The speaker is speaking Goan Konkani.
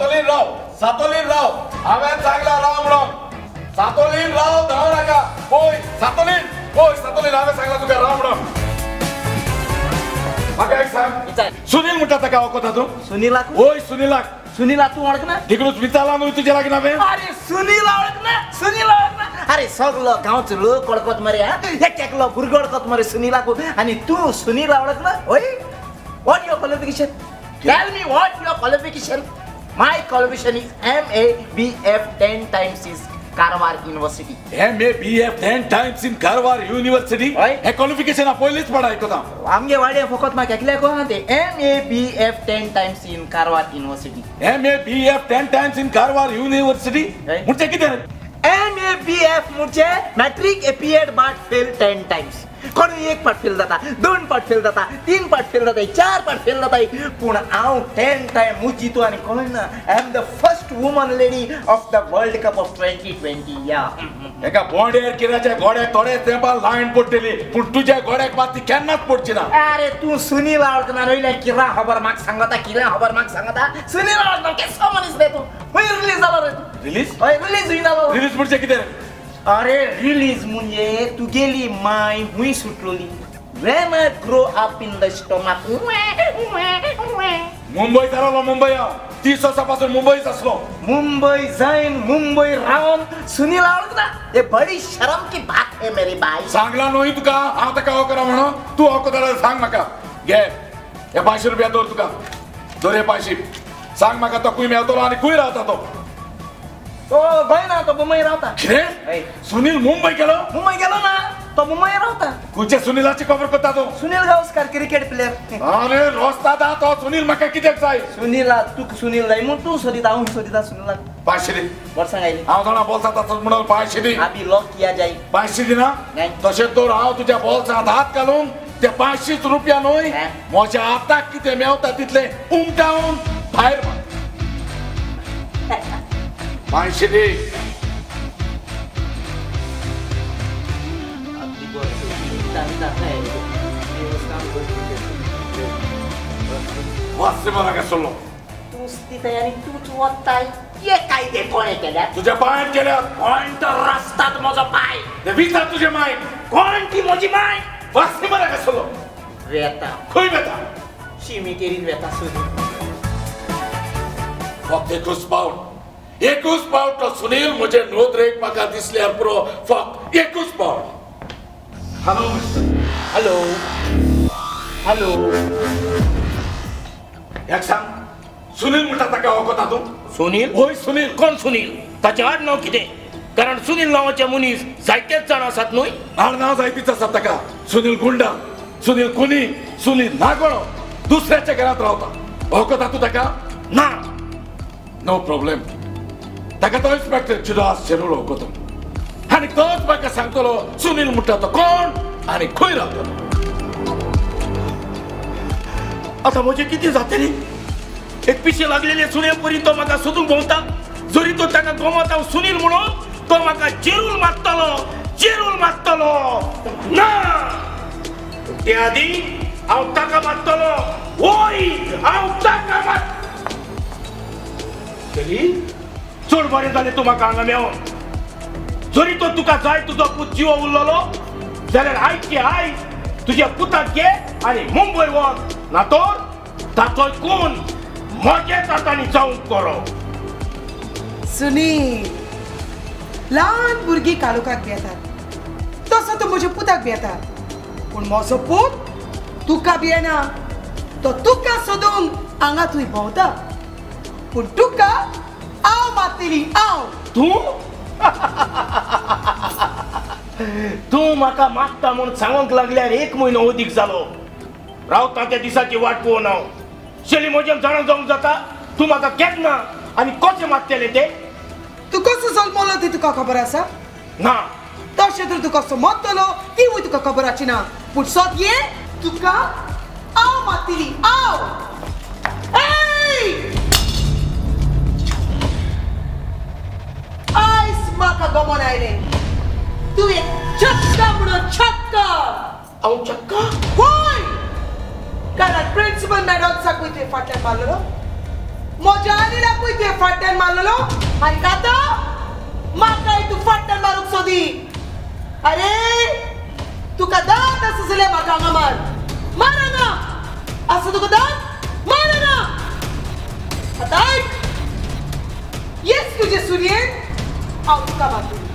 सातोलीन राव, सातोलीन राव, हांवें सांगला राव म्हणून. सातोलीन राव, धांव नाका. पळय सातोलीन, पळय सातोलीन, हांवें सांगला तुका राव म्हणून. म्हाका एक सांग, सुनील म्हणटा ताका वळखता तूं? सुनीलाक? वय सुनीलाक. सुनीला तूं वळखना? तिकडूच विचारला न्हय तुज्या लागीं हांवें. अरे सुनील वळखना, सुनील वळखना. अरे सगलो गांवचो लोक वळखत मरे, एक एकलो भुरगो वळखत मरे सुनीलाक. आनी तूं सुनीला वळखना? वय, what your qualification? Tell me what your qualification? My qualification is MABF 10 times is Karwar University. MABF 10 times in Karwar University? Hey qualification पयलीच पडा आयकता. आमगे वाड्या फकत म्हाका एकल्याक आहा ते MABF 10 times in Karwar University. MABF 10 times in Karwar University? म्हणजे कितें? MABF म्हणजे matric appeared but fail 10 times. कोणूय एक पाट फेल जाता, दोन पाट फेल जाता, तीन पाट फेल जाता, चार पाट फेल जाता, पूण हांव 10 टायम मुजितो आनी कोण ना. I am the first woman lady of the world cup of 2020. या एका बोंडेर किराच्या घोड्याक थोडे तेंपार लायन पडटली, पूण तुज्या घोड्याक मात ती केन्नाच पडची ना. अरे तूं सुनील वळखना न्हय? किरा खबर म्हाका सांगता, किरा खबर म्हाका सांगता. सुनील वळखना केसो मनीस रे तूं? खंय रिलीज जालो रे तूं? रिलीज? हय, रिलीज हुंय जालो? रिलीज म्हणजे कितें? अरे रिलीज म्हणजे तुगेली my हुंय सुटलोली. When I grow up in the stomach. Mumbai जालो, मुंबई हांव 30 वर्सां पासून मुंबयच आसलो. मुंबई जायन मुंबई रावन सुनील वळखना? हे बडी शरम की बात है मेरी बाई. सांगला न्हय तुका हांव ताका वळखना म्हणून? तूं वळखता जाल्यार सांग म्हाका. घे हे 500 रुपया दवर तुका, दवर हे 500. सांग म्हाका तो खंय मेळटलो आनी खंय रावता तो? तो गोंयना, तो मुंबई रावता. कितें? सुनील मुंबय गेलो? मुंबय गेलो ना, तो मुंबय रावता. खंयच्या सुनीलाची खबर करता तूं? Sunil Gavaskar cricket player. अरे रोस्ता दा तो सुनील म्हाका कित्याक जाय? सुनीला तुका सुनील जाय म्हूण तूं सोदिता, हांव सोदिता सुनीलाक. 500 दी. वर्सां आयली हांव जाणा बोल्सांत आसत म्हणून 500 दी. आबी लॉक किया जाय. 500 दिना? तशें तर हांव तुज्या बोल्सांत हात घालून ते 500 रुपया न्हय म्हज्या हाताक कितें मेवता तितलें उमटावन भायर मार. 500 दी. तूं तयारी तूंच वताय. हे कायदे कोणें केल्यात? तुज्या पांयान केल्यात. कोण तो रस्तात म्हजो पांय? ते विचार तुजे मायक. कोण ती म्हजी माय? वासरे मरा कसलो वेता. खंय वेता? शिमिटेरीन वेता सुनील. फक्त एकूच पावट, एकूच पावट तो सुनील म्हजे नोदरेक म्हाका दिसल्यार पुरो. फक्त एकूच पावट. हॅलो हॅलो हॅलो, एक सांग, सुनील म्हणटा ताका वळखता तूं? सुनील? हय सुनील. कोण सुनील? ताचें आडनांव कितें? कारण सुनील नांवाचे मनीस जायतेच जाण आसात न्हय? आडनांव जायतीच आसात ताका. सुनील गुंडा, सुनील कुनी, सुनील नागोळो, दुसऱ्याच्या घरांत रावता. वळखता तूं ताका? ना. No problem. ताका तो इन्स्पेक्टर चिदास शेरूल वळखता आनी तोच म्हाका सांगतलो सुनील म्हणटा तो कोण आनी खंय रावता. आतां म्हजें कितें जातलें? एक पिशे लागलेले सुणे परी तो म्हाका सोदूंक भोंवता. जरी तो ताका गोमत हांव सुनील म्हणून तो म्हाका जेरूल मारतलो, जेरूल मारतलो. ना, ते आदी हांव ताका मारतलो. वय, हांव ताका मार. चली, चड बरें जालें तूं म्हाका हांगा मेळोन. जरी तो तुका जाय तुजो पूत जिवो उरलेलो जाल्यार आयचे आयज तुज्या पुताक घे आनी मुंबय वच, ना तर ताचो खून म्हजेच हातांनी जावंक करो. सुनील, ल्हान भुरगीं काळोखाक भियेतात तसो तूं म्हज्या पुताक भियेता, पूण म्हजो पूत तुका भियेना. तो तुका सोदूंक हांगा थंय भोंवता, पूण तुका हांव मारतली. हांव. तूं तूं म्हाका मागता म्हूण सांगूंक लागल्यार 1 म्हयनो अदीक जालो. रावता त्या दिसाची वाट पळोवन हांव. शेली म्हजें जाणा जावंक जाता तूं म्हाका केन्ना आनी कशें मारतलें तें? तूं कसो जल्मलो ती तुका खबर आसा? ना. तशें तर तूं कसो मरतलो तिवूय तुका खबर आसची ना, पूण सत ये तुका हांव मारतली. हांव. आयज म्हाका गमोन आयलें तूं एक छक्का म्हणून. छक्का. हांव छक्का? हय, कारण प्रिन्सिपल मॅडम साकूय तुवें फाटल्यान मारलेलो. म्हज्या अनिलाकूय तुवें फाटल्यान मारलेलो आनी आतां म्हाकाय तूं फाटल्यान मारूंक सोदी. अरे तुका दांत आसा जाल्यार म्हाका हांगा मार, मार हांगा. आसा तुका दांत, मार हांगा. आतां आयक, येस तुजे सुरयेन हांव तुका मारतलें.